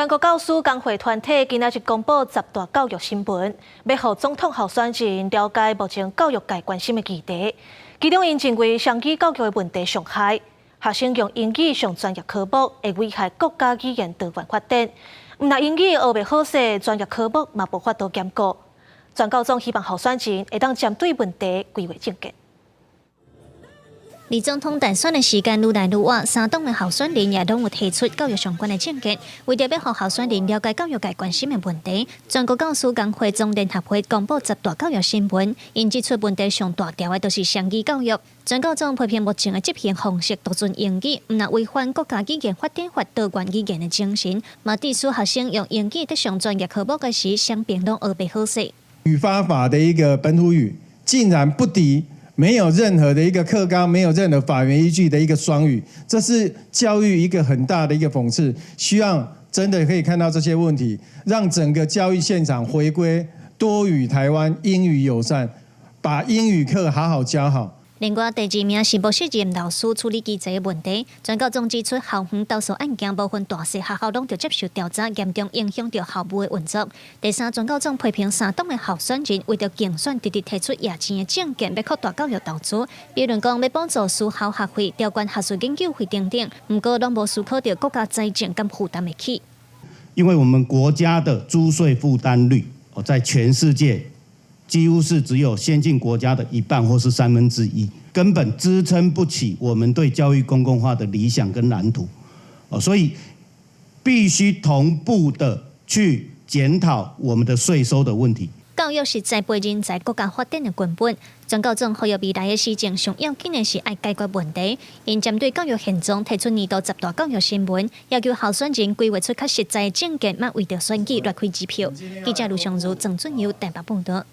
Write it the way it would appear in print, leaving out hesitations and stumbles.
全國教師工會團體今仔日公布十大教育新聞，欲予總統候選人了解目前教育界關心的議題。其中，𪜶認為雙語教育的問題上害，學生用英語上專業科目會危害國家語言多元發展。毋但英語學袂好勢，專業科目嘛無法度兼顧。全教總希望候選人會當針對問題規劃政見。離總統大選的時間愈來愈倚，三黨的候選人也攏有提出教育相關的政見，為著欲予候選人了解教育界關心的問題，全國教師工會總聯合會公布十大教育新聞，𪜶指出問題上大條的就是雙語教育。全教總批評目前的執行方式獨尊英語，毋但違反國家語言發展法多元語言的精神，嘛致使學生用英語佇上專業科目的時，雙邊攏學袂好勢。語發法的一個本土語，竟然不敵沒有任何的一個課綱，沒有任何法源依據的一個雙語，這是教育一個很大的一個諷刺。希望真的可以看到這些問題，讓整個教育現場回歸多語台灣，英語友善，把英語課好好教好。另外，第二名是無適任老師處理機制的問題。全教總指出，校園投訴案件無分大細，學校攏著接受調查，嚴重影響著校務的運作。第三，全教總批評三黨的候選人為著競選，直直提出野錢的政見，欲擴大教育投資，比如講欲補助私校學費、調懸學術研究費等等，毋過攏無思考著國家財政敢負擔會起。因為我們國家的租稅負擔率，在全世界幾乎是只有先進國家的一半或是三分之一，根本支撐不起我們對教育公共化的理想跟藍圖，所以必須同步的去檢討我們的稅收的問題。教育是栽培人才、國家發展的根本。全教總呼籲未來的施政上要緊的是愛解決問題。𪜶針對教育現狀提出年度十大教育新聞，要求候選人規劃出較實在的政見，嘛為著選舉掠開支票。記者盧尚如、鄭俊佑台北報導。